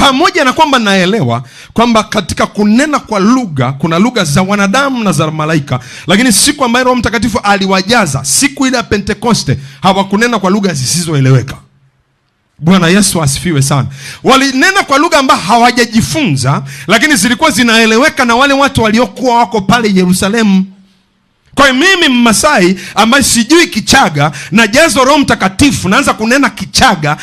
Pamoja na kwamba naelewa kwamba katika kunena kwa lugha kuna lugha za wanadamu na za malaika, lakini siku ambayo Roho Mtakatifu aliwajaza, siku ile ya Pentekoste, hawakunena kwa lugha zisizoeleweka. Bwana Yesu asifiwe sana. Walinena kwa lugha ambayo hawajajifunza, lakini zilikuwa zinaeleweka na wale watu waliokuwa wako pale Yerusalemu. Kwa hiyo mimi Mmasai ambaye sijui Kichaga, najazwa Roho Mtakatifu, naanza kunena Kichaga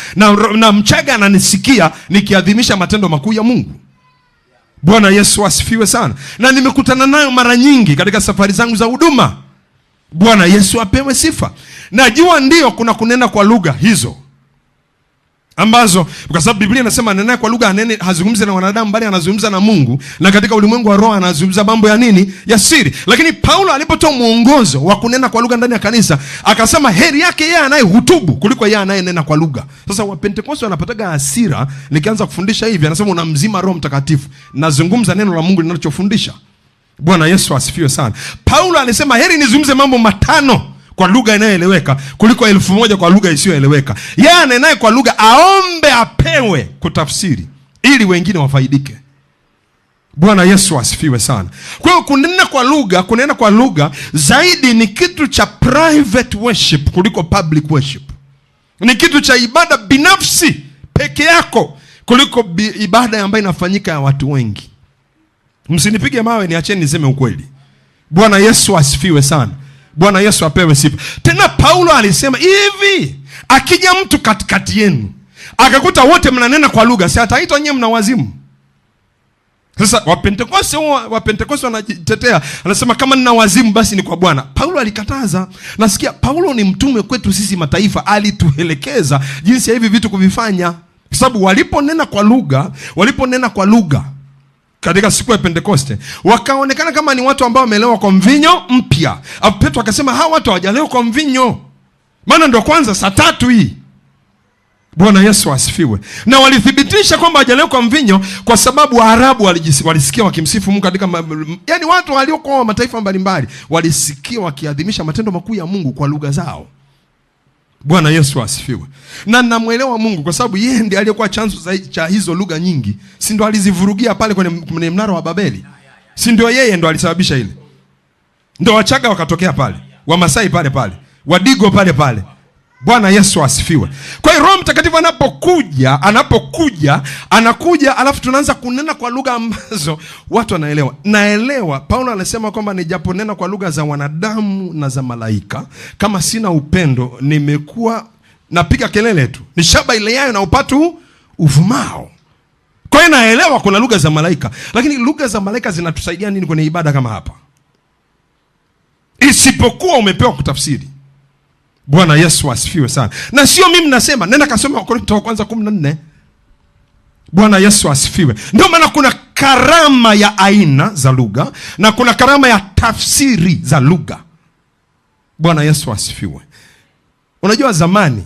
na Mchaga ananisikia nikiadhimisha matendo makuu ya Mungu. Bwana Yesu asifiwe sana. Na nimekutana nayo mara nyingi katika safari zangu za huduma. Bwana Yesu apewe sifa. Najua ndio kuna kunena kwa lugha hizo ambazo, kwa sababu Biblia inasema anenaye kwa lugha anene, hazungumzi na wanadamu bali anazungumza na Mungu, na katika ulimwengu wa roho anazungumza mambo ya nini? Ya siri. Lakini Paulo alipotoa mwongozo wa kunena kwa lugha ndani ya kanisa, akasema heri yake yeye anayehutubu kuliko yeye anayenena kwa lugha. Sasa Wapentekoste wanapataga hasira nikianza kufundisha hivi, anasema unamzima Roho Mtakatifu. Nazungumza neno la Mungu linalofundisha. Bwana Yesu asifiwe sana. Paulo alisema heri nizungumze mambo matano kwa lugha inayoeleweka kuliko 1000 kwa lugha isiyoeleweka. Yeye anenaye kwa lugha aombe apewe kutafsiri ili wengine wafaidike. Bwana Yesu asifiwe sana. Kwa hiyo kunena kwa lugha zaidi ni kitu cha private worship kuliko public worship. Ni kitu cha ibada binafsi peke yako kuliko ibada ambayo inafanyika ya watu wengi. Msinipige mawe, niacheni niseme ukweli. Bwana Yesu asifiwe sana. Bwana Yesu apewe sifa. Tena Paulo alisema hivi, akija mtu katikati yenu akakuta wote mnanena kwa lugha, si ataitwa nyinyi mna wazimu? Sasa Wapentekoste wanajitetea, anasema kama nina wazimu basi ni kwa Bwana. Paulo alikataza. Nasikia Paulo ni mtume kwetu sisi mataifa, alituelekeza jinsi ya hivi vitu kuvifanya. Kwa sababu waliponena kwa lugha katika siku ya Pentekoste, wakaonekana kama ni watu ambao wamelewa kwa mvinyo mpya. Alafu Petro akasema hawa watu hawajalewa kwa mvinyo, maana ndo kwanza saa 3 hii. Bwana Yesu asifiwe. Na walithibitisha kwamba hawajalewa kwa mvinyo kwa sababu Waarabu walisikia wakimsifu Mungu katika yani watu waliokuwa wa mataifa mbalimbali walisikia wakiadhimisha matendo makuu ya Mungu kwa lugha zao. Bwana Yesu asifiwe. Na namuelewa Mungu kwa sababu yeye ndiye aliyekuwa chanzo zaidi cha hizo lugha nyingi. Si ndo alizivurugia pale kwenye mnara wa Babeli? Si ndio yeye ndo alisababisha ile? Ndo Wachaga wakatokea pale, Wamasai pale pale, Wadigo pale pale. Bwana Yesu asifiwe. Kwa hiyo Roho Mtakatifu anapokuja, anakuja alafu tunaanza kunena kwa lugha ambazo watu wanaelewa. Naelewa Paulo anasema kwamba nijaponena kwa lugha za wanadamu na za malaika, kama sina upendo nimekuwa napiga kelele tu. Ni shaba ile yayo na upatu uvumao. Kwa hiyo naelewa kuna lugha za malaika, lakini lugha za malaika zinatusaidia nini kwenye ibada kama hapa? Isipokuwa umepewa kutafsiri. Bwana Yesu asifiwe sana. Na sio mimi nasema, nenda kasome Wakorintho wa kwanza 14. Bwana Yesu asifiwe. Ndio maana kuna karama ya aina za lugha na kuna karama ya tafsiri za lugha. Bwana Yesu asifiwe. Unajua zamani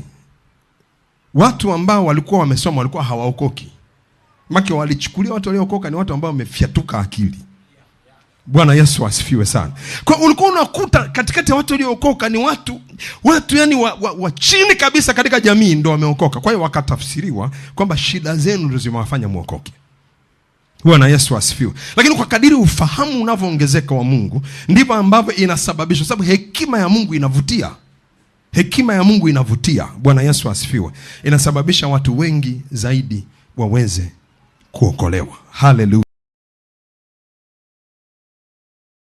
watu ambao walikuwa wamesoma walikuwa hawaokoki. Maki walichukulia watu waliookoka ni watu ambao wamefyatuka akili. Bwana Yesu asifiwe sana. Kwa ulikuwa unakuta katikati ya watu waliookoka ni watu yani wa chini kabisa katika jamii ndio wameokoka. Kwa hiyo wakatafsiriwa kwamba shida zenu ndio zimewafanya muokoke. Bwana Yesu asifiwe. Lakini kwa kadiri ufahamu unavyoongezeka wa Mungu ndivyo ambavyo inasababisha, sababu hekima ya Mungu inavutia. Hekima ya Mungu inavutia. Bwana Yesu asifiwe. Inasababisha watu wengi zaidi waweze kuokolewa. Hallelujah.